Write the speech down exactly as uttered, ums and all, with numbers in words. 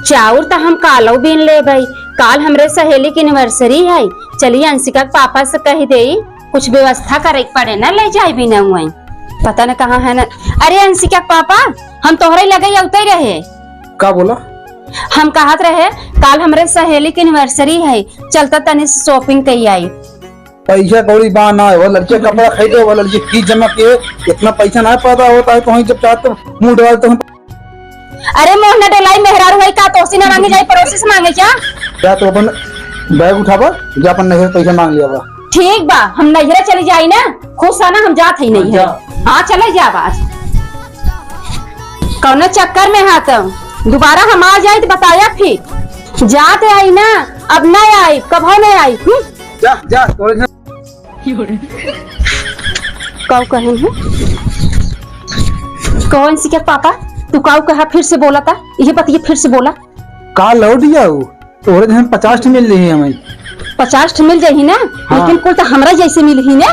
चाउर त हम कालउ बीन लेबइ, काल हमरे सहेली के anniversary है, चली अंशिका के पापा से कहि देई, कुछ व्यवस्था करे के पड़े ना, ले जाए बिना हुआई। पता न कहाँ है ना। अरे अंशिका के पापा, हम तोहरे लगे अउते रहे। का बोला? हम कहत रहे, काल हमरे सहेली के anniversary है, चलता तनी shopping कई आई। पैसा कौड़ी बा ना हो, लड़के कपड़ा खरीदे हो, लड़के फीस जमा किए, इतना पैसा ना पैदा होता है, तो वहीं जब चाहते हो, मुंह डोला तो हम अरे मोहना डोलाई मेहरारू है का, तोसी ना मांगे जाई, पड़ोसी से मांगे क्या? जा तो अपन बैग उठावा, जा अपन नैहर पैसा मांग लिया बा। ठीक बा, हम नैहरे चली जाई ना, खुश है ना, हम जात हई नैहर। जा। हाँ, चले जा आज। कौनो चक्कर में हा तो दोबारा हम आ जाई तो बताया फिर। जात आई ना, अब ना आई, कभो ना आई। हम्म? जा, जा, तोरे से काऊ कहेन है? कौन सी के पापा? तू काऊ कहा, फिर से बोला था, ये बतिया फिर से बोला। का लौट गया हो? तोरे जैसे पचास ठे मिल रही है हमें। पचास ठे मिल जाही ना, हाँ। लेकिन कुल तो हमरा जैसे मिलही ना।